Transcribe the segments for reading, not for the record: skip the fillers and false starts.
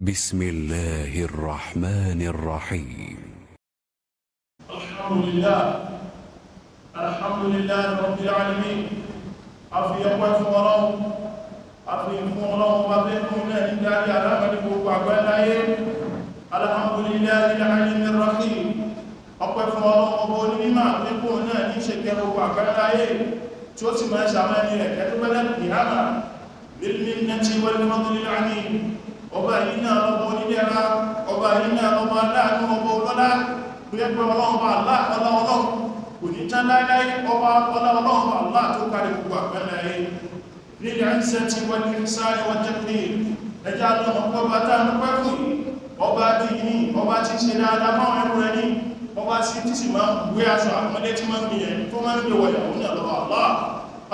بسم الله الرحمن الرحيم. الحمد لله، الحمد لله رب العالمين. Àfi ọpẹ́ fún Ọlọ́run, àfi fún Ọlọ́run ọba tẹ́kùn náà ní dárí aláàmàdé gbogbo àgbáláyé. الحمد لله العليم الرحيم. Ọpẹ́ fún Ọlọ́run ọba onímọ̀ tẹ́kùn náà ní ṣe kẹ́ gbogbo àgbáláyé, tí ó sì máa ṣàmọ́ ẹni rẹ̀ kẹ́tọ́gbẹ́lẹ́ ìhàmà بالمنة والفضل العميم. Ọba yìí náà lọ́bọ̀ onídẹ́ra, ọba yìí náà lọ́bọ̀ aláàánú, ọba ọlọ́lá tó yẹ pé Ọlọ́run bá aláà, ọlá Ọlọ́run kò ní tán láíláí, ọba ọlá Ọlọ́run bá aláà tó kárí gbogbo àgbáláyé. للعزة والإحسان والتقدير. Ẹjá lọ́mọ ọba tá ń pẹ́ fún yìí, ọba tí ní ọba tí ṣe dáadáa fáwọn ẹrú rẹ ní ọba tí tí sì máa ń gbé aṣọ àpọ́nlé tí máa ń gbé yẹn tó máa ń gbé wọ̀yàwó náà lọ́wọ́ Allah.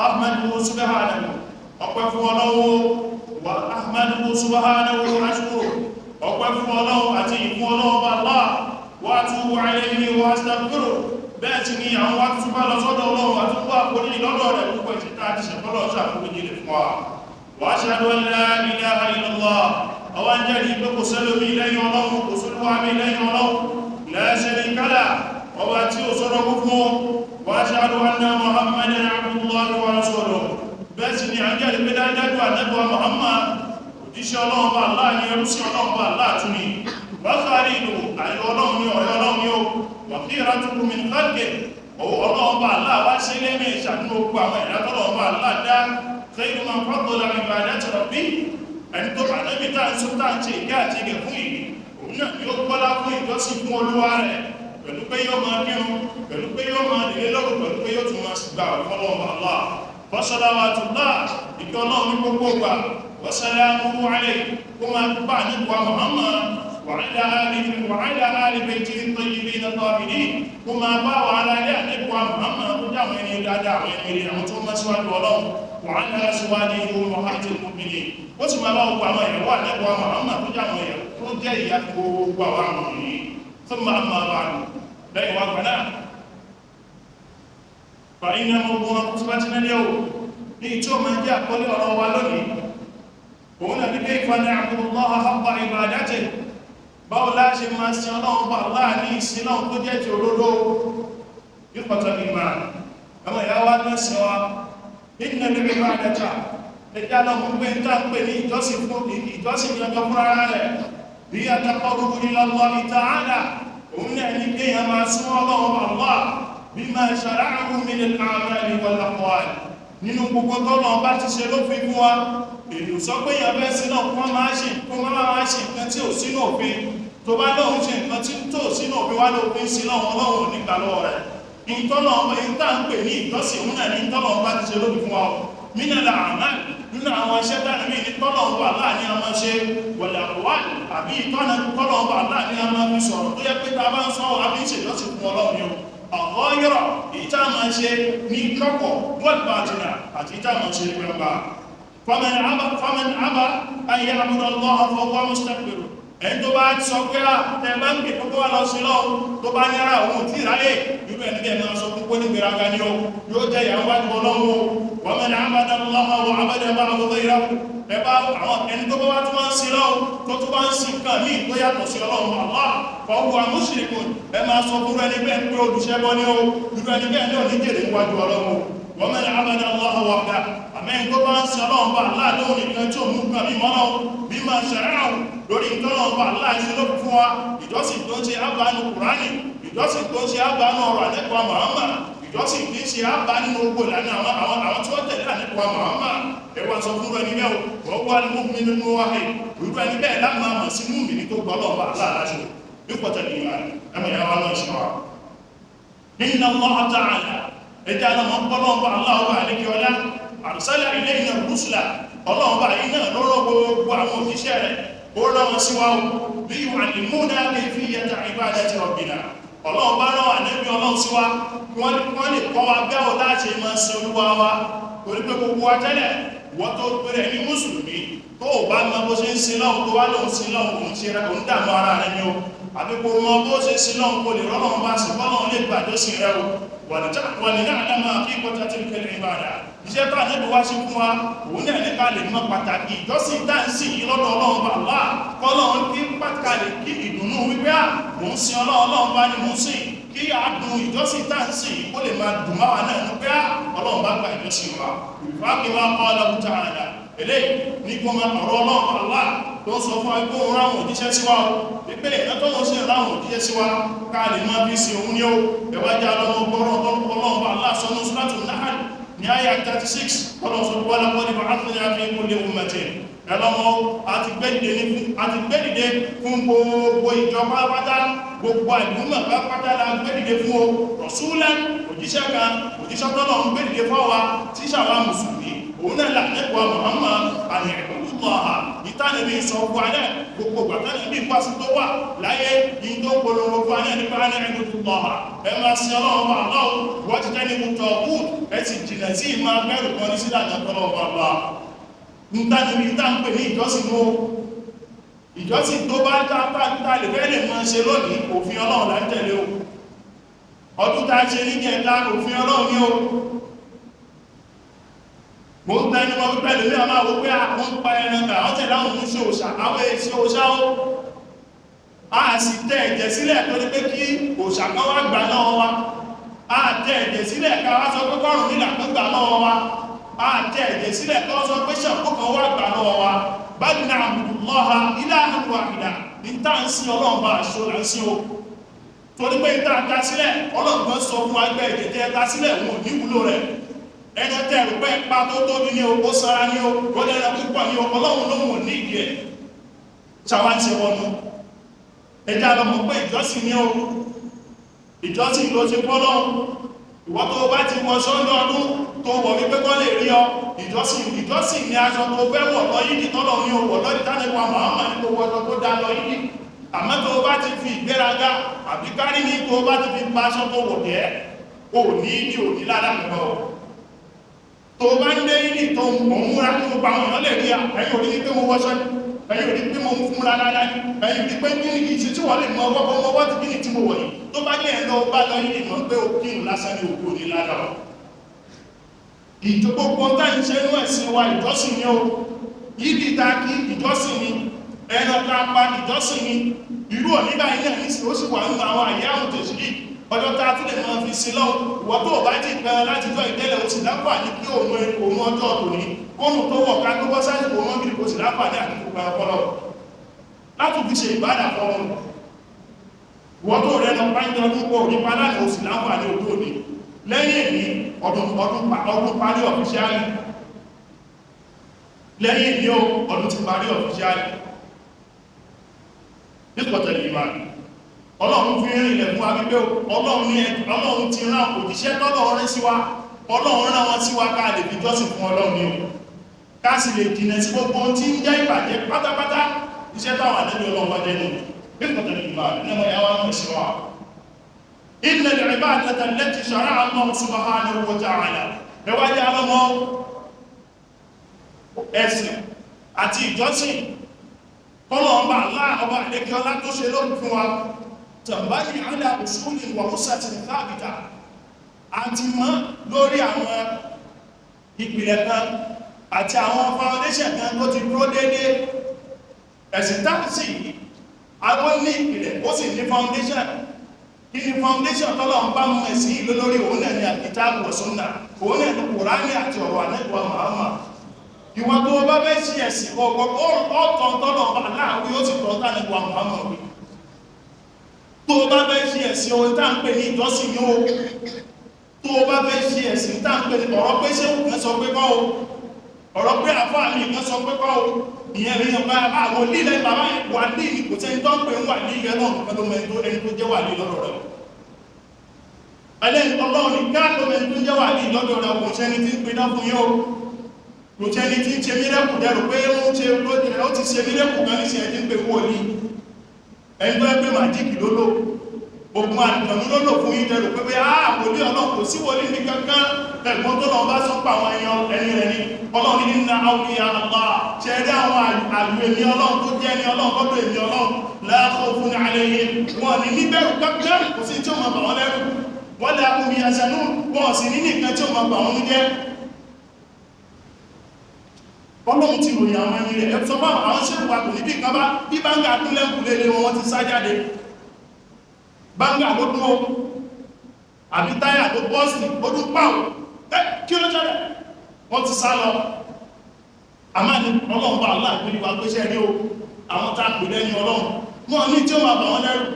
أحمده سبحانه, ọpẹ́ fún Ọlọ́run wa. أحمده سبحانه وأشكره, ọpẹ́ fún Ọlọ́run àti ìfún Ọlọ́run Allah. وأتوب إليه وأستغفره, bẹ́ẹ̀ tí ni àwọn wá tún bá lọ sọ́dọ̀ Ọlọ́run àti wá àforíjì lọ́dọ̀ rẹ̀, púpọ̀ ìṣẹ́ta àti ṣẹ̀kọ́lọ̀ ṣàforíjì rẹ̀ fún wa. وأشهد أن لا إله إلا الله, àwọn jẹ́rìí pé kò sẹ́lómi lẹ́yìn Ọlọ́run, kò sólúwà mi lẹ́yìn Ọlọ́run. لا شريك له, ọba tí ó sọ́rọ̀ fún. وأشهد أن محمدا عبد الله ورسوله, bẹ́ẹ̀ sì ni à ń jẹ́rìí pé dájúdájú Ànábì wa Muhammad, òjíṣẹ́ Ọlọ́run bá Allah ní, ẹrú sí Ọlọ́run bá Allah tún ni. Wákàrí ìlú àyọ Ọlọ́run ní, ọ̀rẹ́ Ọlọ́run ní ó. وخيرته من خلقه, ọwọ́ Ọlọ́run bá Allah wá sí lẹ́mẹ̀ ìṣàdúró gbogbo àwọn ẹ̀dá tọ́lọ́run bá Allah dá. خير من فضل عبادة ربه, ẹni tó bá nẹ́bí tá ń sún tá ń ṣe ìgẹ́ àti ìgẹ̀ fún yìí, òun náà ni ó gbọ́lá fún ìjọsìn fún Olúwa rẹ̀, pẹ̀lú pé yóò máa kírun, pẹ̀lú pé yóò máa dìde lọ́rùn, pẹ̀lú pé yóò tún máa gbà fọ́lọ́run Allah. فصلوات الله, ìkẹ́ Ọlọ́run ní gbogbo gbà, وسلامه عليه, kó máa bá nípa Muhammad, وعلى آله وعلى آل بيته الطيبين الطاهرين, kó máa bá wà ará ilé àníkwa Muhammad tó jáwọn ẹni dáadáa, àwọn ẹni rí, àwọn tó mọ́ síwájú Ọlọ́run, وعلى أزواجه أمهات المؤمنين, ó sì máa bá gbogbo àwọn ìyàwó àníkwa Muhammad tó jáwọn ìyàwó tó jẹ́ ìyá gbogbo àwọn àmọ̀ yìí. ثم أما بعد, lẹ́yìn wá gbà náà, فإن موضوع خطبتنا اليوم, ní tí ó máa jẹ́ àkọlé ọ̀rọ̀ wa lónìí, òun náà ní كيف نعبد الله حق عبادته, báwo la ṣe máa sin Ọlọ́run bá Allah ní ìsin náà tó jẹ́ ti òdodo. إخوة الإيمان, ọmọ ìyá wa náà sin wa, إن العبادة, ẹjá lọ́mọ pé ń tá ń pè ní ìjọsìn fún ìjọsìn ní ọjọ́ fúnra rẹ̀, هي التقرب إلى الله تعالى, òun náà ní kéèyàn máa súnmọ́ Ọlọ́run Allah, بما شرعه من الأعمال والأقوال, nínú gbogbo tọ́lọ̀ bá ti ṣe lófin fún wa. Èyí sọ pé èèyàn fẹ́ sí náà kó má máa ṣe nǹkan tí ò sínú òfin. Tó bá lóun ṣe nǹkan tí tó sínú òfin wá lófin sí náà, Ọlọ́run ò ní gbà lọ́wọ́ rẹ̀. Ìtọ́lọ̀ ìta ń pè ní ìjọsìn, òun náà ní tọ́lọ̀ bá ti ṣe lófin fún wa, من الأعمال, nínú àwọn iṣẹ́ tánà mí ní tọ́lọ̀ wà láàrin a máa ṣe, والأقوال, àbí ìtọ́nà tọ́lọ̀ wà láàrin a máa fi sọ̀rọ̀, tó yẹ pé ta bá ń sọ àbí ìṣèjọsìn fún Ọlọ́run ni o. Ọ̀gọ́yọ̀rọ̀ ìta máa ṣe ní kọ́kọ̀, والباطنة, àti ìta máa ṣe gbangba. فمن أبى أن يعبد الله فهو مستكبر. Ẹni tó bá sọ pé à tẹ bá ń gbé kókó wà lọ sí lọ́wọ́, tó bá ní ara òun tí ìráyè, irú ẹni bẹ́ẹ̀ máa sọ fún pé ní gbéraga ni ó yóò jẹ́ ìyàwó wájú Ọlọ́run o. ومن عبد الله وعبد معه غيره, ẹ bá àwọn ẹni tó bá wá tó wá ń sin lọ́wọ́, tó tó bá ń sin nǹkan míì tó yàtọ̀ sí Ọlọ́run Allah, فهو مشرك, ẹ máa sọ fún ẹni bẹ́ẹ̀ pé olùṣẹ́bọ ni ó. Irú ẹni bẹ́ẹ̀ náà ní jèrè níwájú Ọlọ́run. ومن عبد الله وحده, àmẹ́yìn tó bá ń sin Ọlọ́run bá Allah lóhun nìkan tí ò mú nǹkan mímọ́ lọ́wọ́, بما شرعه, lórí ìtọ́lọ́run bá Allah ṣe ló fún wa, ìjọsìn tó ń ṣe ábánú Kùránì, ìjọsìn tó ń ṣe ábánú ọ̀rọ̀ ànẹ́kọ̀ọ́ Muhammad, ìjọsìn tí ń ṣe ábá nínú gbogbo ìlànà àwọn tí wọ́n tẹ̀lé ànẹ́kọ̀ọ́ Muhammad, ẹwà sọ fún ẹni bẹ́ẹ̀ wọ́n wá المؤمن الموحد, irú ẹni bẹ́ẹ̀ láàmà mọ̀ sí múmìnì tó gbọ́ lọ́wọ́ Allah láṣẹ. إخوة الإيمان, ẹmọ ìyá wa náà ṣe wa, إن الله تعالى, ẹjẹ́ alọ́mọ ọlọ́ọ̀bá aláwọ̀ àlékiọlá, أرسل إلينا الرسل, ọlọ́ọ̀bá yìí náà lọ́rọ̀ gbogbo àwọn òjíṣẹ́ rẹ̀, ó rán wọn sí wa o, ليعلمونا كيفية عبادة ربنا. Ọlọ́ọ̀bá rán ànẹ́bí Ọlọ́run sí wa kí wọ́n lè kọ́ wa bẹ́ẹ̀ láti máa sin Olúwa wa, torí pé gbogbo wa tẹ́lẹ̀, wọ́n tó pẹ̀rẹ̀ ní mùsùlùmí, tó ò bá mọ bó ṣe ń sin lọ́hùn, tó wá lóhun sin lọ́hùn, òun ṣe rẹ̀, òun dààmú ara rẹ̀ ni o. Àbí kò mọ bó ṣe sin lọ́hùn, kò lè rọ́lọ́hùn bá sì bọ́lọ́hùn lè gbàjọ́sìn rẹ̀ o. ولنعلم حقيقة تلك العبادة, iṣẹ́ tó ànẹ́bí wá ṣe fún wa, òun náà ní ká lè mọ pàtàkì ìjọsìn tá ń sìn yìí lọ́dọ̀ Ọlọ́run bá Allah. Kọ́lọ́run kí pàtàkì kí ìdùnnú wípé à mò ń sin Ọlọ́run, Ọlọ́run bá ní mò ń sìn, kí adùn ìjọsìn tá ń sìn ó lè máa dùn máwa náà ní pé à Ọlọ́run bá gba ìjọsìn wa. Ìfáàkì wa kọ́ Ọlọ́run ta'ala eléyìí ní kó máa ọ̀rọ̀ Ọlọ́run Allah tó ń sọ fún wa pé òun ráwọn òjíṣẹ́ sí wa o, wípé ìyẹn tó ń ṣe ráwọn òjíṣẹ́ sí wa ká lè máa fi sin òun ní o. Ẹ̀wájà lọ́wọ́ gbọ́rọ̀ Ọlọ́run Allah sọ ní Suratul Nahl ní àyà 36, Ọlọ́run sọ wọ́n lọ́wọ́ ní ba'athna fi kulli ummatin. Ẹlọ́mọ àti gbẹ́dìde fún gbogbo ìjọ pátápátá, gbogbo àdúgbò pátápátá la gbẹ́dìde fún o. Rasulan, òjíṣẹ́ kan, òjíṣẹ́ tọ́lọ̀ ń gbẹ́dìde fáwa tíṣà wa mùsùlùmí, òun náà lànẹ́kọ̀ọ́ Muhammad àní ìbúdùlọ́ha. Ìtànàbí sọ fún alẹ́ gbogbo gbàtànàbí pàṣẹ tó wà láyé ní tó polongo fún alẹ́ nípa ní ìbúdùlọ́ha. Ẹ máa sin Ọlọ́run bá lọ́wọ́, wọ́n ti tẹ́ ní mú tọ́ kú, ẹ sì jìnà sí ìmọ̀ abẹ́rù kan ní sílànà tọ́lọ́wọ́ bá lọ́wọ́. Ìtànàbí tá ń pè ní ìjọsìn mú ìjọsìn tó bá tá lè fẹ́ lè máa ṣe lónìí, òfin Ọlọ́run là ń tẹ̀lé o. Ọdún tá a ṣe ní jẹta, òfin Ọlọ́run ní o. Mo ń tẹnu mọ́ pípẹ́ lórí àmà wò pé àwọn ń pa ẹran gbà, wọ́n tẹ̀lé àwọn oúnjẹ òòṣà, àwọn èsì òòṣà ó. A sì tẹ ẹ̀jẹ̀ sílẹ̀ torí pé kí òòṣà kan wá gbà lọ́wọ́ wa. A tẹ ẹ̀jẹ̀ sílẹ̀ ká wá sọ pé kọ́rùn nílà kan gbà lọ́wọ́ wa. A tẹ ẹ̀jẹ̀ sílẹ̀ ká wá sọ pé Ṣàngó kan wá gbà lọ́wọ́ wa. Bal na'budullaha ilahan wahida, ní tá ń sin Ọlọ́run bá aṣọ là ń sin o. Torí pé tá a ta sílẹ̀, Ọlọ́run kan sọ fún wa gbẹ́ ẹ̀jẹ̀ tẹ́ ta sílẹ̀ wọn ò ní wúlò rẹ̀. Ẹni tẹ́ ẹ̀rù pé pa tó tóbi ní o, ó sanra ní o, ó lẹ́ra púpọ̀ ní o, Ọlọ́run ló wọ̀n ní ìdí ẹ̀. Ṣàwá ti wọnú. Ẹjá lọ mọ̀ pé ìjọsìn ní o. Ìjọsìn ló ti pọ́ lọ́hùn. Ìwọ tó bá ti wọ sọ́ndọ̀ ọdún tó wọ̀ wípé kọ́ lè rí ọ, ìjọsìn ìjọsìn ní aṣọ tó fẹ́ wọ̀ lọ yídì tọ́lọ̀ ní o wọ̀ lọ́dí tánẹ́wà Muhammad ní gbogbo ọjọ́ tó dá lọ yídì. Àmọ́ tó bá ti fi ìgbéraga àbí kárí ní tó bá ti fi pa aṣọ tó wọ̀ jẹ́, ò ní ìdí ò ní ládàá mọ́ ọ. Tó bá ń dé ìdí tó ń múra tó ń pa àwọn èèyàn lè rí à, ẹ̀yin ò rí pé mo wọṣọ ni, ẹ̀yin ò rí pé mo múra dáadáa ni, ẹ̀yin ò rí pé kí ni kì í ṣe tí wọ́n lè mọ ọwọ́ bọ́ ọwọ́ tí kí ni tí mo wọ̀ yìí. Tó bá jẹ́ ẹ̀rọ bá lọ yìí mọ̀ pé ó kírun lásán ní òkú ní ládàá. Ìjọ gbogbo ń táyì ṣe inú ẹ̀sìn wa ìjọsìn ni o. Yídì ta kí ìjọsìn ni, ẹran ta pa ìjọsìn ni. Irú òní báyìí náà nísìnyí ó sì wà nínú àwọn àyè àwọn tẹ̀sílì. Ọjọ́ tá a tún lè máa fi sin lọ́wọ́, ìwọ tó bá ti pẹ́ láti jọ ìtẹ́lẹ̀ ó sì láǹfààní kí òun òun ọjọ́ tòní kóòrùn tó wọ̀ ká tó bọ́ sásìkò wọn kiri kò sì láǹfààní àti kó pa ọpọlọ láti fi ṣe ìbádà fọwọ́n. Ìwọ tó rẹ lọ bá ń jẹ ọdún pọ̀ nípa láti ó sì láǹfààní òkú òní lẹ́yìn èní ọdún ọdún parí ọ̀fíṣíálì, lẹ́yìn èní ọdún ti parí ọ̀fíṣíálì. Nípọ̀tẹ̀lì ìmọ̀ Ọlọ́run fi rìn ilẹ̀ fún wa wípé Ọlọ́run ti rán òjíṣẹ́ tọ́lọ́run rán sí wa, Ọlọ́run rán wọn sí wa ká lè fi jọ́sìn fún Ọlọ́run ni o, ká sì lè jìnà sí gbogbo ohun tí ń jẹ́ ìbàjẹ́ pátápátá. Iṣẹ́ táwọn ànábì Ọlọ́run wá jẹ́ nínú nípọ̀tẹ̀lì ìmọ̀ nínú ẹwà ń sí wa. Inna al-ibadata allati shara'a Allahu subhanahu wa ta'ala, ẹwà jẹ́ alọ́mọ ẹ̀sìn àti ìjọsìn tọ́lọ́ ọba Allah ọba àlékẹ́ ọlá tó ṣe lórí fún wa, tàbí àlà òṣùlì wà ó sàtì thábìtà, àti mọ́ lórí àwọn ìpìlẹ̀ kan àti àwọn foundation kan tó ti dúró déédé. Ẹ̀sìn táàsì àwọn ní ìpìlẹ̀ ó sì ní foundation. Kí ni foundation tọ́lọ̀ ń bá mú ẹ̀sìn ìlú lórí? Òun náà ni àkìtàbù wa sunnah, òun náà ni Kùránì àti ọ̀rọ̀ Ànábì wa Muhammad. Ìwọ tó bá fẹ́ ṣe ẹ̀sìn ọ̀tọ̀ tọ́lọ̀ ọba láàwí ó sì tọ́ tánàbí wa Muhammad wí. Tó bá fẹ́ ṣe ẹ̀sìn ohun tá ń pè ní ìjọsìn ní o, tó bá fẹ́ ṣe ẹ̀sìn tá ń pè ní ọ̀rọ̀ pé ṣé òun kan sọ pé kọ́ o, ọ̀rọ̀ pé àfáà mi kan sọ pé kọ́ o, ìyẹn rí ọba àwọn lílẹ̀ bàbá wà ní kò sẹ́ni tó ń pè ń wà ní ilẹ̀ náà nǹkan tó mẹ́rin tó ẹni tó jẹ́ wà ní lọ́dọ̀ rẹ̀. Ẹlẹ́ni Ọlọ́run ní ká ló mẹ́rin tó jẹ́ wà ní lọ́dọ̀ rẹ̀, kò sẹ́ni tí ń pidán fún yín o, kò sẹ́ni tí ń ṣe mírẹ́kù dẹrù pé ó ń ṣe ó ti ṣe mírẹ́kù kan níṣẹ́ tí ń pè wòlíì. Ẹni tó ẹgbẹ́ màjíkì ló lò, ogun àdìjọ̀nú ló lò fún yín dẹrù pé pé áà wòlíì Ọlọ́run kò sí wòlíì ní kankan. Ẹ̀gbọ́n tó lọ bá sọ pa àwọn ẹyàn ẹni rẹ̀ ni Ọlọ́run ní inna awliya Allah, ṣe rí àwọn àlù èmi Ọlọ́run tó jẹ́ ní Ọlọ́run tọ́dọ̀ èmi Ọlọ́run, la khawfun alayhim, wọn ní níbẹ̀rù kankan, kò sí tí ó máa bà wọ́n lẹ́rù, wala hum yahzanun, wọn sì ní nìkan tí ó máa bà wọ́n jẹ́. Ọlọ́run ti ròyìn àwọn ẹni rẹ̀. Ẹ sọ fún àwọn ṣé wà kò ní bí kan bá bí báńgà dún lẹ́kùn lé wọn, wọ́n ti sá jáde. Báńgà ló dún o, àbí táyà tó bọ́ọ̀sì ó dún pàwọ̀, ẹ kí ló ṣẹlẹ̀? Wọ́n ti sá lọ. Àmá ní Ọlọ́run bá aláàgbé wa gbéṣẹ́ rí o, àwọn tá a pè lẹ́yìn Ọlọ́run wọ́n ní tí ó máa bà wọ́n lẹ́rù,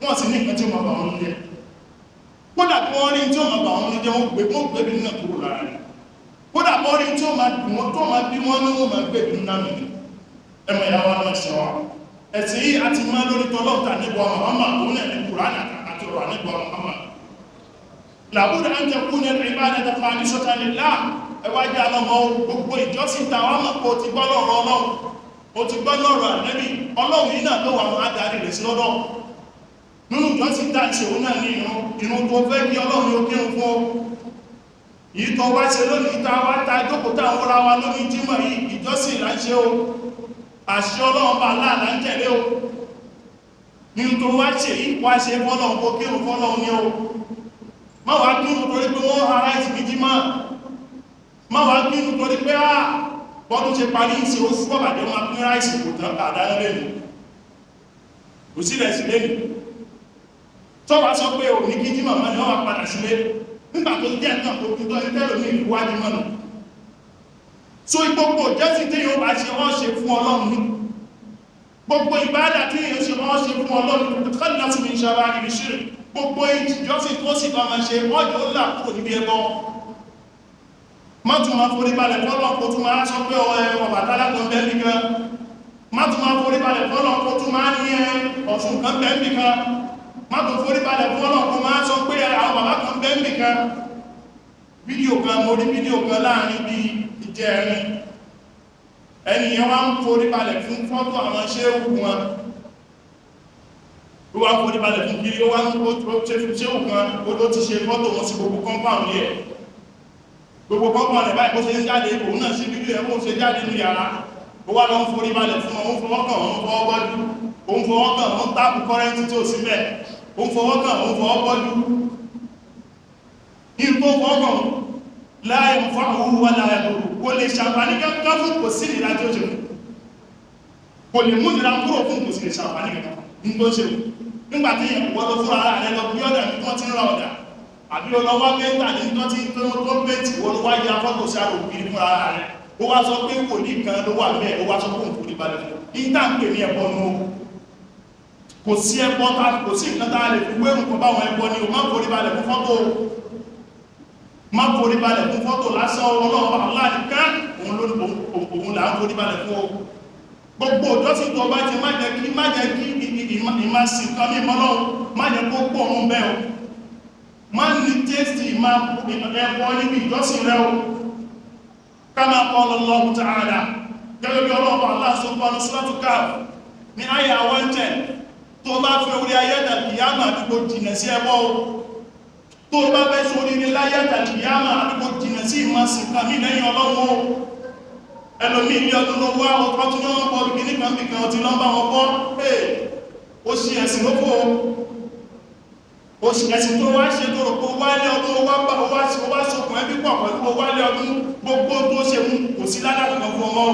wọ́n sì ní nǹkan tí ó máa bà wọ́n jẹ́. Kódà bí wọ́n rí tí ó máa bà wọ́n jẹ́, wọ́n gbé bí nínú kúrò lára rẹ̀. Kódà bí wọ́n rí tí ó máa dùn wọ́n, tó máa bí wọ́n ní, wọ́n máa gbé bí nínú àmì. Ẹmọ ìyá wa náà ṣe wa, ẹ̀sìn yìí a ti máa lórí tọ́lọ́ta níbo Muhammad, òun náà ní Kùránì àti ọ̀rọ̀ níbo Muhammad. Làbúdà ń tẹkú ní ìbádàta khalisatan lillah. Ẹwà jẹ́ alọ́mọ gbogbo ìjọsìn tàwa mọ̀ pé o ti gbọ́ lọ́rọ̀ Ọlọ́run, o ti gbọ́ lọ́rọ̀ Ànábì, Ọlọ́run yìí náà ló wà máa darí rẹ̀ sí lọ́dọ̀. Nínú ìjọsìn tá à ń ṣe, òun náà ní ìrun. Ìrun tó fẹ́ kí Ọlọ́run ó kírun fún ọ yìí tó wá ṣe lónìí, tá a wá ta jókòó tá a ń wúra wa lónìí jímọ̀ yìí, ìjọsìn là ń ṣe o. Àṣẹ Ọlọ́run bá láàlá ń tẹ̀lé o. Nínú tó wá ṣe yìí, wá ṣe fọ́lọ́run, kó kírun fọ́lọ́run ní o. Má wá kírun torí pé wọ́n ara ìsìn ní jímọ̀. Má wá kírun torí pé á bọ́dún ṣe parí ìṣe ó fún ọ̀bàjẹ́ wọn pín ráìsì kò tán àdáná lẹ́nu, kò sí rẹ̀ sí lẹ́nu. Tọ́wà sọ pé ò ní kí jímọ̀ mọ́ ni wọ́n wá padà sílé nígbà tó jẹ́ náà tó kú tọ́ ní tẹ́lò ní ìwádìí mọ́nà. So gbogbo jẹ́sí tí yóò bá ṣe, wọ́n ṣe fún Ọlọ́run ní gbogbo ìbádà tí yóò ṣe, wọ́n ṣe fún Ọlọ́run. Kọ́lá tún ní ṣàbá níbi ṣírí gbogbo ìjọsìn tó sì bá máa ṣe, wọ́n yóò là kúrò níbi ẹbọ. Má tún máa forí balẹ̀ fọ́lọ́ kó tún máa sọ pé Ọbàtálá kan bẹ́ẹ̀ nìkan. Má tún máa forí balẹ̀ fọ́lọ́ kó tún máa ní ẹ Ọ̀ṣun kan bẹ́ẹ̀ nìkan. Má tún forí balẹ̀ fọ́lọ́ kó máa sọ pé àwọn bàbá kan bẹ́ẹ̀ nìkan. Fídíò kan, mo rí fídíò kan láàrin bí ìjẹrin, ẹnìyàn wá ń forí balẹ̀ fún fọ́tò àwọn ṣéwù wọn. Ó wá ń forí balẹ̀ fún kiri, ó wá ń ṣéwù kan, ó ló ti ṣe fọ́tò wọn sí gbogbo compound yẹ, gbogbo compound ẹ̀ báyìí. Bó ṣe ń jáde, òun náà ṣe fídíò ẹ̀, bó ṣe jáde ní yàrá, ó wá lọ ń forí balẹ̀ fún wọn. Ó ń fọwọ́ kàn, ó ń fọwọ́ bọ́jú, ó ń fọwọ́ kàn, ó ń tap current tí ó sí bẹ́ẹ̀, ó ń fọwọ́ kàn, ó ń fọwọ́ bọ́jú ní tó fọwọ́ kàn. Láyé fún àwọn wà láyé lóru, kò lè ṣàǹfààní kankan fún, kò sí ìlà tí ó ṣe fún, kò lè mú ìlà kúrò fún, kò sì lè ṣàǹfààní kankan ní tó ṣe fún. Nígbà tí èèyàn wọ́n lọ fúnra ara rẹ lọ bí ọ̀dà ní tó ti ń ra ọ̀dà, àbí ó lọ wá painter ní tó ti tó tó paint, wọ́n lọ wá ya fọ́tò sí àrò ògiri fúnra ara rẹ, ó wá sọ pé wòlíì kan ló wà bẹ́ẹ̀, ó wá sọ pé òun kò ní balẹ̀ fún ìta ń pè ní ẹbọ nù o. Kò sí ẹbọ tá, kò sí nǹkan tá a lè fi wérùn kan báwọn ẹbọ ni o. Má forí balẹ̀ fún fọ́tò, má forí balẹ̀ fún fọ́tò lásán. Ọlọ́run aláàdìká òun ló òun là ń forí balẹ̀ fún o. Gbogbo ìjọsìn tó bá ti má jẹ́ kí ìmá sí nǹkan mímọ́ lọ́wọ́, má jẹ́ kó pọ̀ òun bẹ́ẹ̀ o. Má ní taste ìmá ẹbọ níbi ìjọsìn rẹ o. Kama qala Allahu ta'ala, gẹ́gẹ́ bí Ọlọ́run Allah sọ fún ọdún Suratu Kahf ní àyà 110. Tó bá fẹ́ orí ayé àtàkìyàmà, àdúgbò jìnà sí ẹbọ o. Tó bá fẹ́ sórí ilé láyé àtàkìyàmà, àdúgbò jìnà sí ìmọ̀sìn kan mí lẹ́yìn Ọlọ́run o. Ẹlòmí ilé ọdún ló wá ọkọ̀ tún ní wọ́n bọ́ bí nìkan bí kan ti lọ́n bá wọn bọ́. Ó ṣe ẹ̀sìn ló fò ó ṣe ẹ̀sìn tó wá ṣe, tó rò pé wá lé ọdún, ó wá sókùn ẹbí pọ̀ pẹ̀lú ó wá lé ọdún. Gbogbo tó ṣe mú, kò sí ládà kankan fún ọmọ o,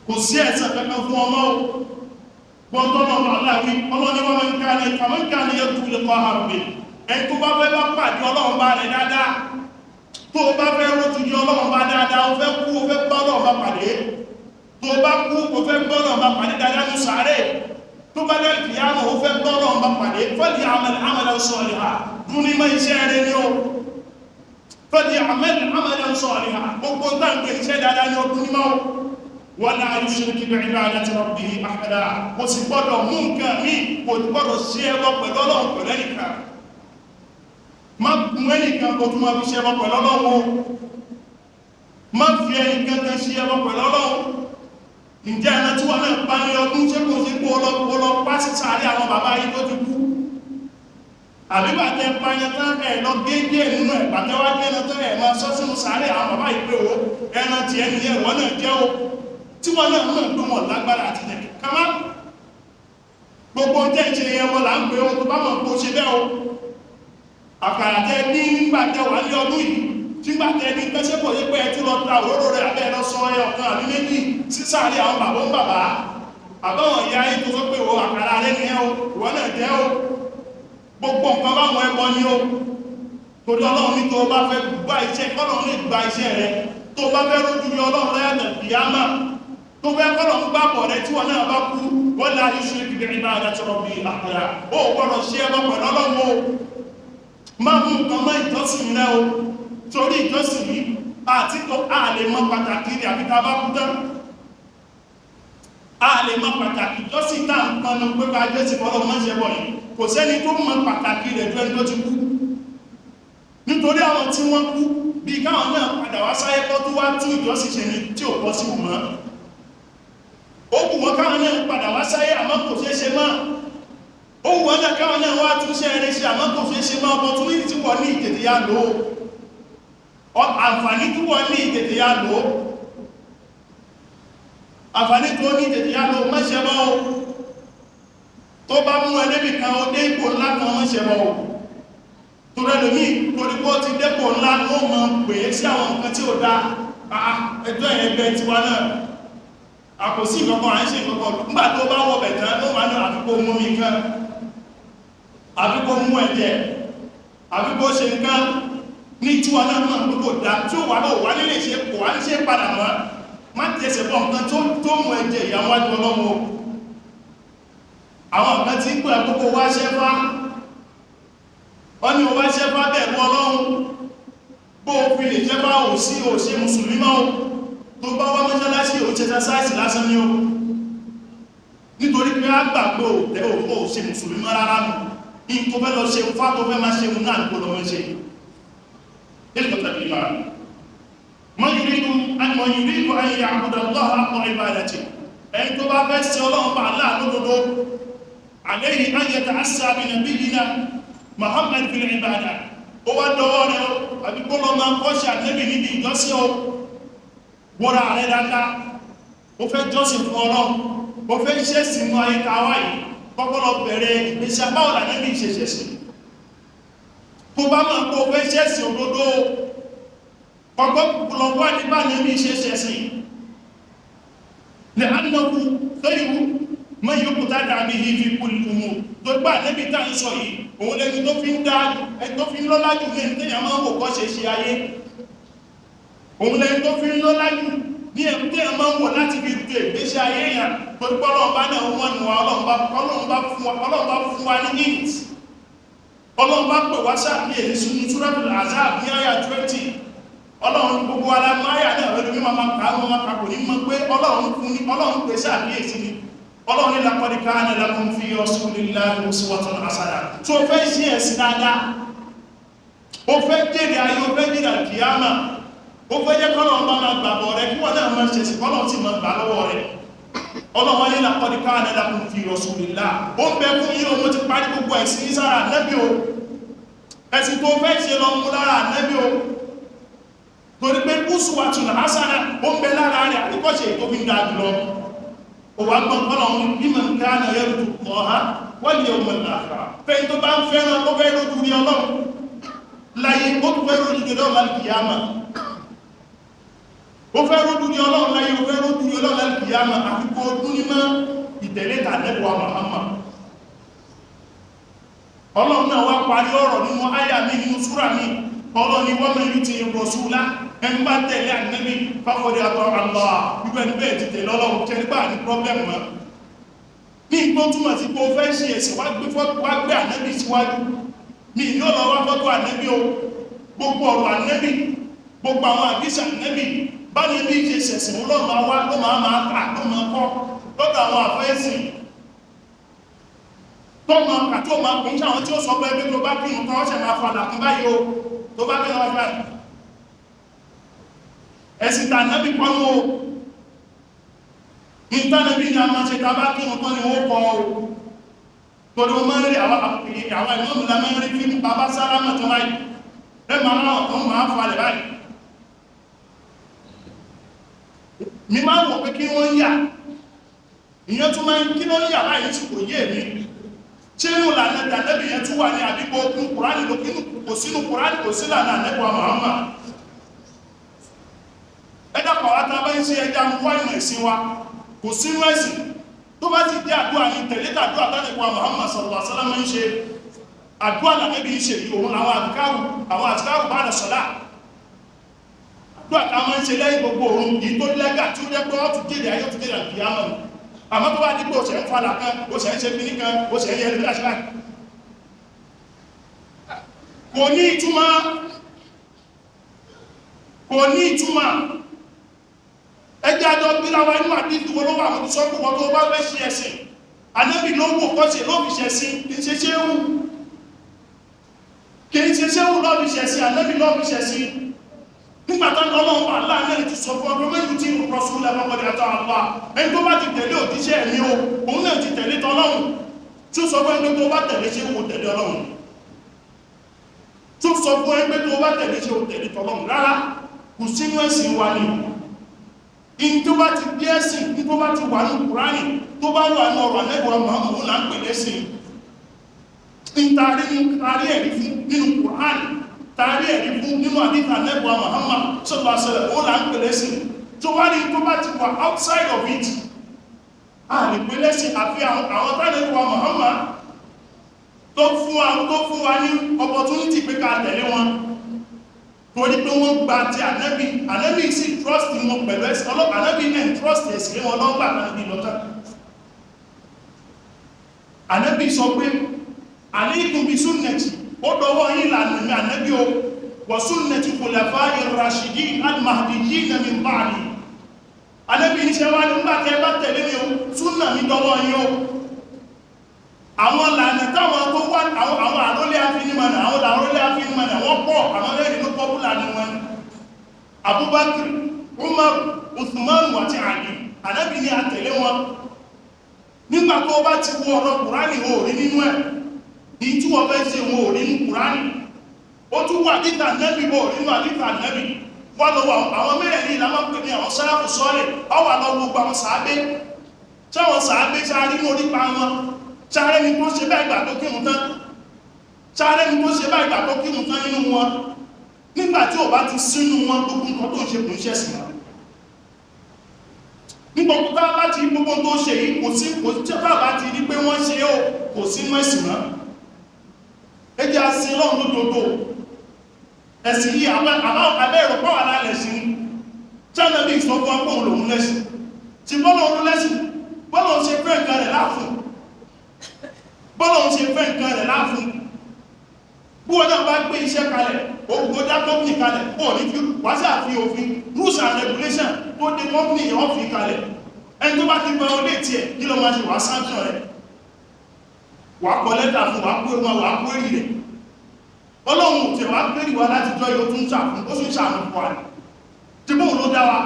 kò sí ẹ̀san kankan fún ọmọ o. Gbọ́ntọ́nà aláwí ọlọ́ni wọ́n máa ń ká ní kàmọ́ ká ní yẹ́ túlẹ̀ kọ́ àrùn ẹni tó bá fẹ́ bá pàdé Ọlọ́run bá rẹ̀ dáadáa, tó bá fẹ́ rójú ní Ọlọ́run bá dáadáa, ó fẹ́ kú, ó fẹ́ bá Ọlọ́run bá pàdé, tó bá kú, ó fẹ́ bá Ọlọ́run bá pàdé dáadáa ní sàárè, tó bá dẹ́ kìyàmọ̀, ó fẹ́ bá Ọlọ́run bá pàdé, فليعمل عملا صالحا, dún ní mọ́ iṣẹ́ rẹ̀ ní o. فليعمل عملا صالحا, gbogbo táǹgbé iṣẹ́ dáadáa ní ọdún ní mọ́. ولا يشرك بعبادة ربه أحدا, kò sì gbọ́dọ̀ mú nǹkan mí, kò gbọ́dọ̀ sí ẹbọ pẹ̀lú Ọlọ́run, pẹ̀lú ẹnìkan. Má mú ẹnìkan kó tún máa fi ṣe ẹbọ pẹ̀lú Ọlọ́run o. Má fi ẹnìkan kan ṣe ẹbọ pẹ̀lú Ọlọ́run. Ǹjẹ́ ẹran tí wọ́n náà pa ní ọdún, ṣé kò sí kó ọlọ pa sí sàárẹ̀ àwọn bàbá yìí tó ti kú? Àbí bàtẹ pààyàn tán, ẹ̀ lọ géńgé nínú ẹ̀, bàtẹ wá gé ẹran tán, ẹ̀ máa sọ sínú sàárẹ̀ àwọn bàbá yìí pé o ẹran tiẹ̀ nìyẹn, ìwọ náà jẹ́ o, tí wọ́n náà mọ̀ pé wọ́n lágbára àti jẹ̀ kama. Gbogbo tẹ́ ń ṣe yẹn, wọ́n là ń pè ó. Tó bá mọ̀ kó ṣe bẹ́ẹ̀ o, àkàrà tẹ́ ní nígbà tẹ́ wà ní ọdún yìí, Tí gbà tẹ́ ní pẹ́sẹ́ kò yé pé ẹ tún lọ ta òróró rẹ̀ abẹ́ lọ sọ ẹ ọ̀kan àbí méjì sísàárẹ̀ àwọn bàbá ń bàbá àbáwọn ìyá yìí tó sọ pé o àkàrà rẹ ni ẹ o, ìwọ náà jẹ́ o. Gbogbo nǹkan báwọn ẹbọ ni o. Torí Ọlọ́run ní tó bá fẹ́ gba iṣẹ́, kọ́lọ́run lè gba iṣẹ́ rẹ. Tó bá fẹ́ rójú rí Ọlọ́run lẹ́yàtọ̀ ìyámà, tó fẹ́ kọ́lọ́run gbàbọ̀ rẹ tí wọn náà bá kú, wọ́n lá iṣu ibi ìbá àdàtọ̀rọ̀ bí àkàrà. Ó gbọ́dọ̀ ṣe ẹbọ pẹ̀lú Ọlọ́run o. Má mú nǹkan mọ́ ìjọsìn rẹ o. Torí ìjọsìn yìí àti tó a lè mọ pàtàkì rẹ̀ àfi tá a bá kú tán. A lè mọ pàtàkì ìjọsìn tá à ń pọnú pé bá jọ́sìn fọlọ́ mọ́ ṣe bọ̀ yìí. Kò sẹ́ni tó mọ pàtàkì rẹ̀ ju ẹni tó ti kú. Nítorí àwọn tí wọ́n kú bí káwọn náà padà wá sáyé kọ́ tó wá tún ìjọsìn ṣe ni tí ò bọ́ sí wù mọ́. Ó wù wọ́n káwọn náà padà wá sáyé àmọ́ kò ṣeé ṣe mọ́. Ó wù wọ́n náà káwọn náà wá tún ṣe eré ṣe àmọ́ kò ṣeé ṣe mọ́. Opportunity tí wọ́n ní ìtètè yá lò ó. Àǹfààní tí wọ́n ní ìtètè yá lò ó. Àǹfààní tó ní ìtètè yá lò ó, má ṣe mọ́ o. Tó bá mú ẹ débì kan, ó dé ipò ńlá kan, má ṣe mọ́ o. Torí ẹlòmíì, torí pé ó ti dépò ńlá, ó mọ̀ pé sí àwọn nǹkan tí ó dá. Ẹjọ́ ẹgbẹ́ tiwa náà àkòsí ìkọ̀kọ̀ à ń ṣe ìkọ̀kọ̀. Nígbà tó bá wọ bẹ̀ tán, ó máa ní àfikò mú mi kan, àfikò mú ẹ̀jẹ̀, àfikò ṣe nǹkan ní tiwa náà mọ̀ pé kò dá, tí ó wà lọ wà nílé ṣe kò wá ní ṣe padà mọ́. Má tẹsẹ̀ bọ̀ nǹkan tó mú ẹ̀jẹ̀ ìyàwó wájú ọlọ́mọ. Àwọn nǹkan tí ń pè àkókò wá ṣẹ́fá, wọ́n ní o wá ṣẹ́fá bẹ̀rù Ọlọ́run. Bó o fi lè ṣẹ́fá ò sí ò ṣe mùsùlùmí mọ́ o. Tó bá wá mọ́ṣáláṣí ò ṣe ṣáṣáìsì lásán ní o. Nítorí pé a gbà pé ò tẹ́ ò ṣe mùsùlùmí mọ́ rárá nù. Ní tó fẹ́ lọ ṣe fá tó fẹ́ máa ṣe mú náà kó lọ mọ́ ṣe. Man yuridu an ya'buda Allaha haqqa ibadatihi. Ẹni tó bá fẹ́ ṣe Ọlọ́run bá aláàánú dodo, alayhi an yata'assa bi nabiyyina Muhammad fil ibada. Ó wá dọwọ́ rẹ̀ o, àbí kó lọ máa kọ́ṣẹ́ ànẹ́bì níbi ìjọsìn o. Wọ́ra rẹ̀ dáadáa. Ó fẹ́ jọ́sìn fún Ọlọ́run, ó fẹ́ ṣẹ̀sìn mú ayé ta wá yìí, kọ́kọ́ lọ bẹ̀rẹ̀ ìgbésí báwo lànẹ́bì ṣe ṣẹ̀sìn. Tó bá máa kó fẹ́ ṣẹ̀sìn òdodo, kọ́kọ́ lọ wá ní bá ànẹ́bì ṣe ṣẹ̀sìn. Lẹ́hánnáwó fẹ́yìwú mọ́ yóò tá dàbí fi kulli umur. Tó gbà ànẹ́bì tá ń sọ yìí, òun lẹni tó fi ń dá, ẹni tó fi ń lọ́lá jù ní ẹni téèyàn máa ń wò kọ́ ṣe ṣe ayé. Òun lẹni tó fi ń lọ́lá jù ní ẹni téèyàn máa ń wò láti fi tó ìgbésí ayé yẹn. Tó gbọ́ Ọlọ́run bá náà wọ́n nù wá, Ọlọ́run bá fún wa ní hint. Ọlọ́run bá pè wá sáàkíyèsí sínú Suratul Ahzab ní àyà 20. Ọlọ́run gbogbo ara máyà náà rẹ̀ lómi máa kà á máa kà kò ní mọ̀ pé Ọlọ́run fún ní Ọlọ́run pè sáàkíyèsí ni. Ọlọ́run ní laqad kana lakum fi rasulillahi uswatun hasanah. Tó fẹ́ ṣe ẹ̀sìn dáadáa, ó fẹ́ jèrè ayé, ó fẹ́ jèrè àkíyámà, ó fẹ́ jẹ́ kọ́lọ́run bá máa gbàgbọ́ rẹ, kí wọ́n náà máa ṣe sí kọ́lọ́run sì máa gbà lọ́wọ́ rẹ. Ọlọ́run ní laqad kana lakum fi rasulillah. Ó ń bẹ fún yín o, mo ti parí gbogbo ẹ̀sìn sára ànábì o. Ẹ̀sìn tó fẹ́ ṣe lọ mú lára ànábì o. Torí pé uswatun hasanah ó ń bẹ lára rẹ̀ àríkọ́ṣe tó fi ń dáa jùlọ. Ó wá gbọ́n kọ́lọ́run liman kana yarju Allaha wal yawmal akhir. Fẹ́ni tó bá ń fẹ́ràn ó fẹ́ lójú rí Ọlọ́run láyé, ó tún fẹ́ lójú rí Ọlọ́run lálùkìyámà. Ó fẹ́ lójú rí Ọlọ́run láyé, ó fẹ́ lójú rí Ọlọ́run lálùkìyámà. Àfi kó dún ní mọ́ ìtẹ̀lé tànẹ́bùwà Muhammad. Ọlọ́run náà wá parí ọ̀rọ̀ nínú àyà mi, nínú súrà mi. Ọlọ́run ni wa man yuti'i rasula, ẹni bá tẹ̀lé ànábì faqad ata'a Allah. Wípé ẹni bẹ́ẹ̀ ti tẹ̀lé Ọlọ́run, kí ẹni bá ní problem mọ́. Ní tó túmọ̀ sí pé o fẹ́ ṣe ẹ̀sìn, wá gbé ànábì síwájú. Mi yóò lọ wá fọ́tò ànábì o. Gbogbo ọ̀rọ̀ ànábì, gbogbo àwọn àdísì ànábì, bá ní bí ṣe ṣẹ̀sìn ló máa wá, ló máa máa kà, ló máa kọ́ lọ́dọ̀ àwọn àfẹ́sìn. Tó máa kà tó máa kún sí àwọn tí ó sọ pé tó bá kírun tán, ó ṣẹ̀ máa fadà kún báyìí o. Tó bá kírun wájú báyìí. Ẹ̀sìn tànábì pọ́nú o. Ìtànàbí ni a máa ṣe tàbá kírun tán ni ó kọ́ o. Torí o máa ń rí àwọn ìmọ̀mù la máa ń rí fíìmù bàbá sálámà tó báyìí. Ẹ máa ráwọ̀ tó máa falẹ̀ báyìí. Mi máa wọ̀ pé kí wọ́n yà. Ìyẹn tún máa ń kí ló ń yà báyìí tí kò yé mi. Ṣé inú lànà tànábì yẹn tún wà ní àdúgbò okun Kùránì ló kínú kò sínú Kùránì kò sí lànà ànẹ́bùwà Muhammad. Ẹ̀dàpọ̀ wa tá a bá ń ṣe ẹja ń wá ìmọ̀ ẹ̀sìn wa kò sínú ẹ̀sìn. Tó bá ti dé àdúrà ní tẹ̀lé tàdúrà tánìkwa Muhammad sallallahu alaihi wasallam ń ṣe. Àdúrà lànẹ́bí ń ṣe yìí, òun àwọn àdìkárù, àwọn àdìkárù bá rẹ̀ sọ̀lá. Àdúrà ká máa ń ṣe lẹ́yìn gbogbo òun yìí tó lẹ́gà tí ó jẹ́ pé ó tún jèrè ayé, ó tún jèrè àlùkìyámà ni. Àmọ́ tó bá dípò ó ṣe ń falà kan, ó ṣe ń ṣe kíní kan, ó ṣe ń yẹ ẹlòmíràn ṣe báyìí, kò ní ìtumọ̀, kò ní ìtumọ̀. Ẹjẹ́ àjọ gbéra wa inú àdífi wo ló wà. Mo ti sọ pé wọ́n tó bá fẹ́ ṣe ẹ̀sìn, Ànábì ló wò kọ́ ṣe ló fi ṣẹ̀sìn. Kì í ṣe ṣéwù, kì í ṣe ṣéwù ló fi ṣẹ̀sìn, Ànábì ló fi ṣẹ̀sìn. Nígbà tá Ọlọ́run wà láàrin ti sọ fún ọdún mẹ́rin tí rọ̀sùn lẹ́fọ́kọ́dé àtọ́ àlá, ẹni tó bá ti tẹ̀lé òjíṣẹ́ mi o, òun náà ti tẹ̀lé tọlọ́run. Tí ó sọ fún ẹni tó bá tẹ̀lé ṣe wò tẹ̀lé Ọlọ́run, tó sọ fún ẹgbẹ́ tó bá tẹ̀lé ṣe ò tẹ̀lé tọlọ́run? Rárá, kò sínú ẹ̀sìn wa ni. In tó bá ti bí ẹ̀sìn, in tó bá ti wà ní Kùránì, tó bá wà ní ọ̀rọ̀ Ànábì Muhammad, là ń pè lẹ́sìn. In taari taari ẹ̀rí fún nínú Kùránì, taari ẹ̀rí fún nínú àdìsí Ànábì Muhammad sallallahu alaihi wasallam, ó là ń pè lẹ́sìn. Tó wá ní tó bá ti wà outside of it, a lè pè lẹ́sìn, àfi àwọn tánàbí wa Muhammad tó fún wa ní opportunity pé ká tẹ̀lé wọn, torí pé wọ́n gba ti Ànábì. Ànábì sì trust wọn pẹ̀lú ẹ̀sìn ọlọ́. Ànábì náà trust ẹ̀sìn wọn lọ́gbà. Ànábì lọ́tà, Ànábì sọ pé alaykum bi sunnati, ó dọwọ́ yín lànà mi Ànábì o, wa sunnati khulafa'i rashidin al-mahdiyyin min ba'di. Ànábì ní ṣe wá nígbà tẹ́ bá tẹ̀lé mi o, súnà mi dọwọ́ yín o. Àwọn lànà táwọn tó wá, àwọn àrólé afinimọ̀nà, àwọn àrólé afinimọ̀nà wọ́n pọ̀, àwọn mẹ́rin ló popular ní wọn: Abubakar, Umar, Uthman àti Ali. Ànábì ní àtẹ̀lé wọn. Nígbà tó bá ti wo ọ̀rọ̀ Kùránì, ò rí nínú ẹ̀ ní tí wọ́n fẹ́ ṣe, wọn ò rí nínú Kùránì. Ó tún wà àdíta Nẹ́bì, ò rí nínú àdíta Nẹ́bì. Wọ́n lọ àwọn mẹ́rẹ̀ẹ̀rin ìlànà pè ní àwọn sálàfù sọ́ọ̀lẹ̀. Ọwà lọ gbogbo àwọn sàábé, táwọn sàábé sáré ní orípa wọn, sáré ní tó ṣe bá ìgbà tó kírun tán, sáré ní tó ṣe bá ìgbà tó kírun tán nínú wọn. Nígbà tí ò bá ti sínú wọn, gbogbo nǹkan tó ń ṣe kò ń ṣẹ̀sìn wọn. Ní gbogbo tá láti gbogbo tó ṣe yìí, kò sí, kò tí bá bá ti rí pé wọ́n ṣe ó, kò sínú ẹ̀sìn mọ́. Ẹ jẹ́ àsìn lọ́run lódodo. Ẹ̀sìn yìí, abẹ́ ìrọ̀pọ̀ wà lálẹ́ sí china bí ìsọ fún ọgbọ̀n lòun lẹ́sìn tí bọ́lọ̀ òun lẹ́sìn. Bọ́lọ̀ ń ṣe fẹ́ nǹkan rẹ̀ láàfún, bọ́lọ̀ ń ṣe fẹ́ nǹkan rẹ̀ láàfún. Bí wọ́n náà bá gbé iṣẹ́ kalẹ̀, ó dá company kalẹ̀, ó ní fi wá sí àfi òfin, rules and regulation tó dé company yẹn, wọ́n fi kalẹ̀. Ẹni tó bá ti gba olé tiẹ̀, kí ló máa ṣe? Wá sanction rẹ̀, wà kọ lẹ́tà fún, wà pé wọn, wà pé rí rẹ̀. Ọlọ́run ò tẹ̀ wá pé rí wa láti jọ yóò tún ṣàfún, ó tún ṣàánú fún wa ní tí bóun ló dá wa,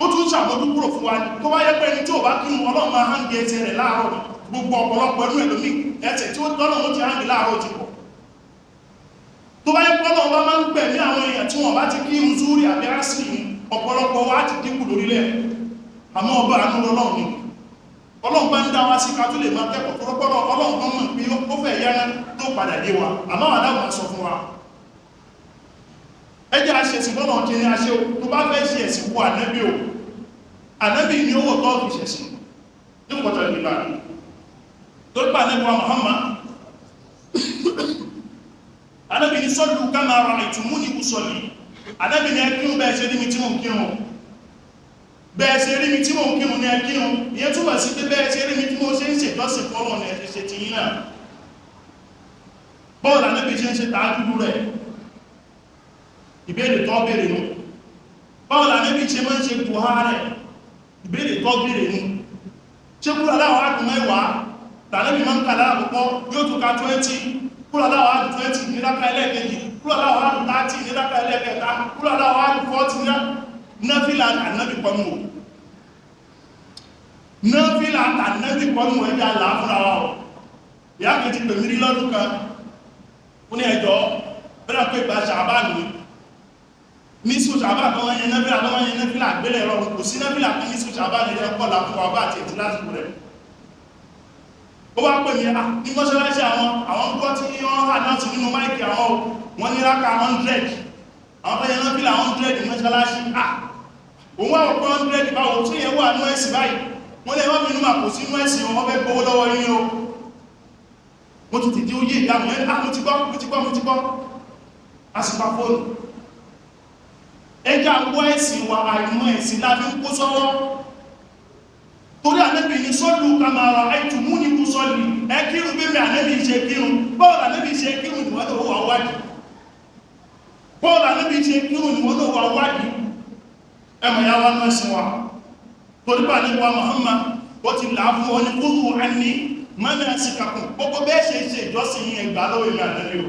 ó tún ṣàmójú kúrò fún wa ní. Tó wá yẹ pé ẹni tí ò bá kírun, Ọlọ́run máa hang ẹsẹ̀ rẹ̀ láàárọ̀. Gbogbo ọ̀pọ̀lọpọ̀ ẹnu ẹlòmíì, ẹsẹ̀ tí ó tọ́lọ́run ti hang láàárọ̀ ti pọ̀. Tó bá yẹ pé Ọlọ́run bá máa ń gbẹ̀mí àwọn èèyàn tí wọ́n bá ti kírun zúrí àbí àsìrì ní, ọ̀pọ̀lọpọ̀ wa ti dínkù lórílẹ̀. Àmọ́ ọba àánú lọ́lọ́run ni. Ọlọ́run bá ń dá wa sí ká tó lè máa kẹ́kọ̀ọ́ tó rọ́pọ́lọ́. Ọlọ́run kan mọ̀ pé ó fẹ́ yára tó padà dé wa, àmọ́ àwọn adáwọn sọ fún wa, ẹ jẹ́ àṣẹ̀sìn bọ́lọ̀ ti ní aṣẹ́ o. Tó bá fẹ́ ṣe ẹ̀sìn, wo Ànábì o. Ànábì ní owó tó fi ṣẹ̀sìn ní pọ̀tọ̀ ìgbà tó gbà Ànábì wa Muhammad. Ànábì ní sallu kama ra'aytumuni usalli. Ànábì ní ẹ kírun bẹ́ẹ̀ ṣe rí mi tí mò ń kírun. Bẹ́ẹ̀ ṣe rí mi tí mò ń kírun ní ẹ kírun. Ìyẹn túmọ̀ sí pé bẹ́ẹ̀ ṣe rí mi tí mo ṣe ń ṣèjọ́sìn fọ́lọ́ ní ẹ ṣe ṣe ti yín náà. Bọ́ọ̀lù Ànábì ṣe ń ṣe tààdúdú rẹ̀, ìbéèrè tó béèrè nù. Báwo l'Ànábì ṣe máa ń ṣe dùhá rẹ̀? Ìbéèrè tó béèrè nù. Ṣé kúrò aláwọ̀ àdùn 10 tàbí máa ń kà láàkọ́kọ́, yóò tún ka 20, kúrò aláwọ̀ àdùn 20 ní rákà ẹlẹ́ẹ̀kejì, kúrò aláwọ̀ àdùn 30 ní rákà ẹlẹ́ẹ̀kẹta, kúrò aláwọ̀ àdùn 40 ní náfìlà? Ànábì pọ̀nù o, náfìlà ànábì pọ̀nù. Ẹja là á fúnra wa o. Ìyá kan ti pè mí rí lọ́dún kan, ó ní ẹjọ́ bẹ́rẹ̀ pé ìgbà ṣàbánu ní sùn ṣàbá kan, wọ́n yẹn náfìlà, wọ́n yẹn náfìlà àgbélẹ̀ rọrùn. Kò sí náfìlà kan ní sùn ṣàbá ní ẹ̀kọ́ làkún wa bá àti ètí lásìkò rẹ̀. Ó wá pè mí à ní mọ́ṣáláṣí àwọn, àwọn gbọ́ tí wọ́n hà náà sí nínú mic àwọn o, wọ́n ní ráka 100. Àwọn fẹ́ yẹn fílà 100 mọ́ṣáláṣí. Òun wà ọ̀pọ̀ 100 báwo tí yẹn wà ní ẹ̀sìn báyìí? Wọ́n lè wọ́n bínú àpò sínú ẹ̀sìn, wọ́n fẹ́ gbowó lọ́wọ́ yín o. Mo ti tìdí ó yé ìdáhùn yẹn. Mo ti gbọ́, mo ti gbọ́, mo ti gbọ́. A sì pa fóònù. Ẹjá gbọ́ ẹ̀sìn wa, àìmọ̀ ẹ̀sìn láti ń kó sọ́wọ́. Torí Ànábì ní sọ́lù kàmàrà àìtùmú ní kú sọ́lù, ẹ kírun bí mi Ànábì ṣe kírun. Bọ́ọ̀lù Ànábì ṣe kírun ni wọ́n ló wà wádìí. Bọ́ọ̀lù Ànábì ṣe kírun ni wọ́n ló wà wádìí. Ẹmọ̀ ya wá náà sí wa. Torí bá ní wa Muhammad, ó ti là á fún wọn ní kúrú àní mọ́nà sí kakùn. Gbogbo bẹ́ẹ̀ ṣe ṣe ìjọsìn yẹn gbà lọ́wọ́ ìlú Ànábì o.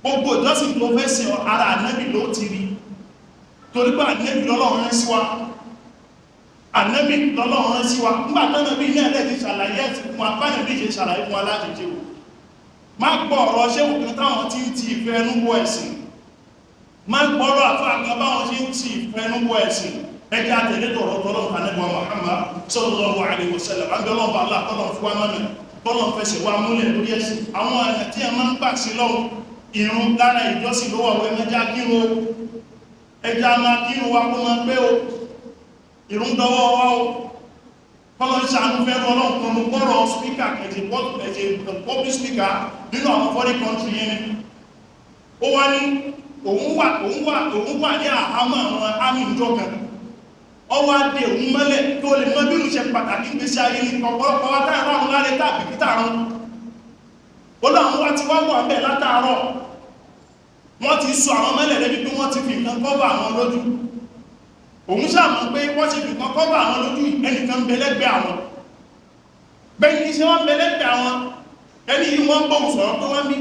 Gbogbo ìjọsìn tó fẹ́ ṣe ara Ànábì ló ti rí. Torí pé Ànábì lọ́lọ́run rán sí wa. Ànábì lọ́lọ́run rán sí wa. Nígbà tánàbí náà lè ti ṣàlàyé ẹ̀sìn fún wa, bánàbí ṣe ṣàlàyé fún wa láti ṣe wò. Má gbọ́ ọ̀rọ̀ ṣé òkú táwọn tí ń ti ìfẹ́ ẹnu wọ ẹ̀sìn. Má gbọ́rọ̀ àfáà kan báwọn ṣe ń ti ìfẹ́ ẹnu wọ ẹ̀sìn. Ẹjẹ́ àtẹ̀lé tọ̀rọ̀ tọ́lọ́run Ànábì wa Muhammad sallallahu alaihi wasallam. Àbí Ọlọ́run bá Allah tọ́lọ́run fún wa mọ́nà, tọ́lọ́run fẹsẹ̀ wa múlẹ̀ lórí ẹ̀sìn. Àwọn ọ̀nà tí a máa ń gbà sí lọ́hùn, ìrun lára ìjọsìn ló wà wọ ẹmẹ́já kírun o. Ẹjá máa kírun wa kó máa pé o. Ìrun dọwọ́ wa o. Kọ́lọ́ ń ṣàánú fẹ́ràn Ọlọ́run kan mo gbọ́rọ̀ speaker kẹ̀jẹ̀ public speaker nínú àwọn foreign country yẹn ni. Ó wá ní òun wà ní àhámọ́ àwọn army ìjọ kan. Ọwọ́ adé òun mọ́lẹ̀ tó lè mọ́ bí ṣe pàtàkì gbèsè ayé ní ọ̀pọ̀lọpọ̀ wá táàrà àwọn láre tàbí kítàrún. Ó láwọn wá ti wá wà bẹ́ẹ̀ látàárọ̀. Wọ́n ti sọ àwọn mọ́lẹ̀ débi pé wọ́n ti fi nǹkan kọ́bà àwọn lójú. Òun ṣàmọ̀ pé wọ́n ti fi nǹkan kọ́bà àwọn lójú, ẹnìkan bẹ lẹ́gbẹ̀ẹ́ àwọn. Bẹ́ẹ̀ ni ṣé wọ́n bẹ lẹ́gbẹ̀ẹ́ àwọn, ẹni yìí wọ́n gbóhùn sọ̀rọ̀ pé wọ́n bí.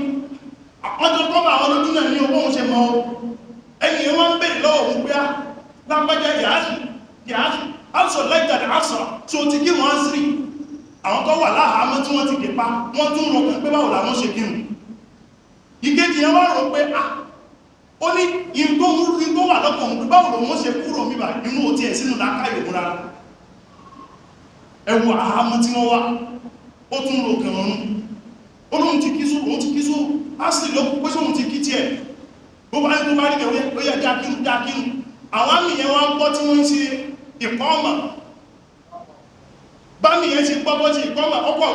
Ọjọ́ kọ́bà àwọn lójú náà ní owó òun ṣe mọ́. Ẹni yìí wọ́n ń bèèrè lọ́wọ́ òun pé á lágbájá yàásù yàásù áṣọ lẹ́gbẹ̀ẹ́ àṣọ tí ó ti kí wọ́n sí. Àwọn tó wà láhàámọ́ tí wọ́n ti dè pa, wọ́n tún rò pé báwo làwọn ṣe kírun. Ìkejì yẹn wá rò pé à ó ní ìgbó wà lọ́kàn òun pé báwo lòun ṣe kúrò mímà inú òtí ẹ̀ sínú làákàyè òun rárá. Ẹ wo àhámọ́ tí wọ́n wà, ó tún rò kàn ọ̀run. Ó lóun ti kí sú, òun ti kí sú, á sì ló pé sóun ti kí tiẹ̀. Bó bá ní tó bá rí bẹ̀rẹ̀ ó yẹ dákírun dákírun. Àwọn àmì yẹn wá ń gbọ́ tí wọ́n ń ṣe ìkọ́mọ̀. Bámi yẹn ṣe gbọ́ bọ́ ṣe ìkọ́mọ̀, ọkọ̀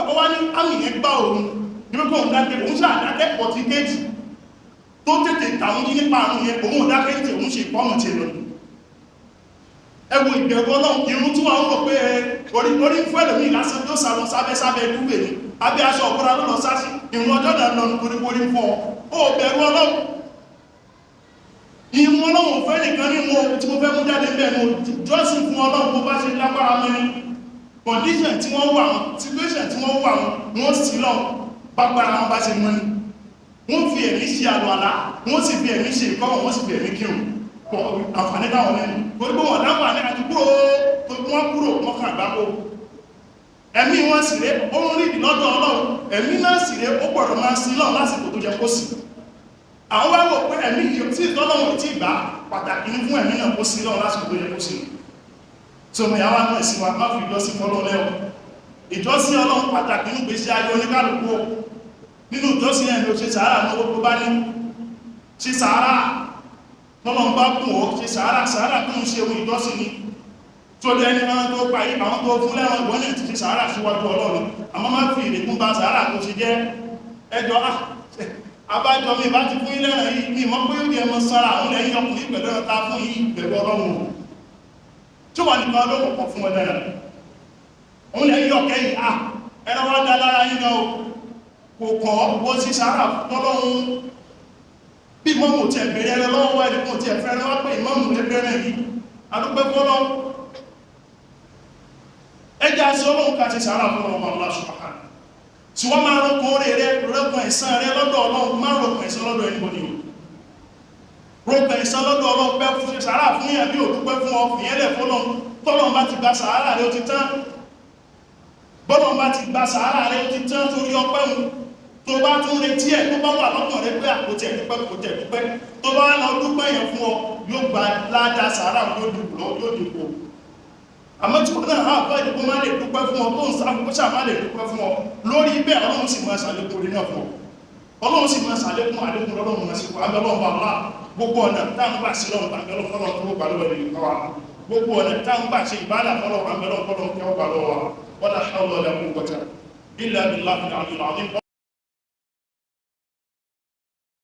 ó wá ní àmì yẹn gbá òun. Ní pé òun dákẹ́, òun ṣáà dákẹ́ pọ̀ tí kéjì tó tètè tàwọn ní nípa àrùn yẹn, òun ò dákẹ́ ní òun ṣe ìkọ́mọ̀ ti lọ. Ẹ wo ìbẹ̀rù Ọlọ́run, irun tí wọ́n ń rò pé orí ń fún ẹlòmíì lásán tó sá lọ sábẹ́ sábẹ́ dúwẹ̀ ni, abẹ́ aṣọ ọ̀bọ̀ra ló lọ sásí, ìrun ọjọ́ náà lọ nítorí orí ń fọ́ ọ. Ó bẹ̀rù Ọlọ́run. Ìmú Ọlọ́run fẹ́ nìkan ní mo tí mo fẹ́ mú jáde bẹ́ẹ̀ mo jọ́sìn fún Ọlọ́run bó bá ṣe lágbára mọ́ ní. Condition tí wọ́n wà wọn, situation tí wọ́n wà wọn, wọ́n sì lọ bágbára wọn bá ṣe mọ́ ní. Wọ́n fi ẹ̀mí ṣe àlọ́ àlá, wọ́n sì fi ẹ̀mí ṣe ìkọ́wọ̀n, wọ́n sì fi ẹ̀mí kírun. Kọ àǹfààní táwọn lẹ́nu. Torí pé wọ́n láǹfààní àti kúrò tó wọ́n kúrò wọ́n kàn àgbákò. Ẹ̀mí wọn sì ré, ó ń rí lọ́dọ̀ Ọlọ́run. Ẹ̀mí náà sì ré, ó gbọ́dọ̀ máa sin lọ́run lásìkò tó jẹ kó sì. Àwọn wá wò pé ẹ̀mí yìí tí ìtọ́lọ́wọ̀n tí ìgbà pàtàkì ní fún ẹ̀mí náà kó sí lọ́wọ́ lásìkò tó yẹ kó sí. Tí ọmọ ìyàwó náà sí wa má fi ìjọsìn fọ́lọ́ lẹ́wọ̀. Ìjọsìn Ọlọ́run pàtàkì ní gbèsè ayé oníkálukú. Nínú ìjọsìn ẹ̀ ló ṣe sàárà ní owó tó bá ní. Ṣe sàárà tọ́lọ́run bá kùn ó, ṣe sàárà, sàárà tó ń ṣe ohun ìjọsìn ni. Tó lé ẹni máa tó pa yìí, àwọn tó fún lẹ́wọ̀n ìwọ́n náà ti ṣe sàárà síwájú Ọlọ́run. Àmọ́ má fi ìrèkún ba sàárà tó ṣe jẹ́. Ẹjọ́ àbájọ mi bá ti fún ilẹ̀ rẹ̀ yìí ní ìmọ̀ pé ó di ẹmọ sára àwọn ẹ̀yìn ọkùnrin pẹ̀lú ẹ̀ta fún yìí pẹ̀lú Ọlọ́run tí wà nìkan ló kọ̀kọ́ fún ọdẹ rẹ̀ òun lẹ́yìn ọ̀kẹ́ yìí à ẹ̀rọ wá dá lára yín náà kò kọ́ bó sí sára tọ́lọ́run. Bí mọ́mù ti ẹ̀bẹ̀rẹ̀ rẹ lọ́wọ́ ẹni kò ti ẹ̀fẹ́ rẹ wá pé ìmọ̀mù ẹgbẹ̀rẹ̀ yìí adúpẹ́ fọ́lọ́. Ẹjẹ́ àti Ọlọ́run ká ti sára fún ọmọ Allah subhanahu tí wọ́n máa rọ́kùn orí rẹ̀, rọ́kùn ẹ̀san rẹ̀ lọ́dọ̀ Ọlọ́run, máa rọ́kùn ẹ̀san lọ́dọ̀ ẹnibodè. Rọ́kùn ẹ̀san lọ́dọ̀ Ọlọ́run pẹ́ fún ṣe sàárà fún yàn bí òdúpẹ́ fún ọ fìyẹ́lẹ̀ fọ́lọ́run. Tọ́lọ́run bá ti gba sàárà rẹ̀ ó ti tán. Bọ́lọ́run bá ti gba sàárà rẹ̀ ó ti tán torí ọpẹ́ òun. Tó bá tún retí ẹ̀ tó bá wà lọ́kàn rẹ̀ pé àkótí ẹ̀ dúpẹ́ kò tẹ̀ dúpẹ́. Tó bá lọ dúpẹ́ yẹn fún ọ, yóò gba ládàá sàárà yóò dìbò. Àmọ́ tí wọ́n náà hàn bá ìdìbò máa lè dúpẹ́ fún ọ tó ń sáfún ṣáà máa lè dúpẹ́ fún ọ lórí bẹ́ẹ̀ Ọlọ́run sì máa ṣàlékún orí náà fún ọ. Ọlọ́run sì máa ṣàlékún àlékún Ọlọ́run máa ṣe fún abẹ́ Ọlọ́run bá wà Gbogbo ọ̀nà táwọn bá sí lọ́wọ́ àmì ọlọ́pọ̀lọ́ tó gbà lọ́wọ́ ẹni kọ́ wa. Gbogbo ọ̀nà táwọn bá ṣe ìbádà fọlọ́ àmì ọlọ́pọ̀lọ́ tó gbà lọ́wọ́ wa. Wala hawla wala quwwata illa billahi al-aliyyil azim.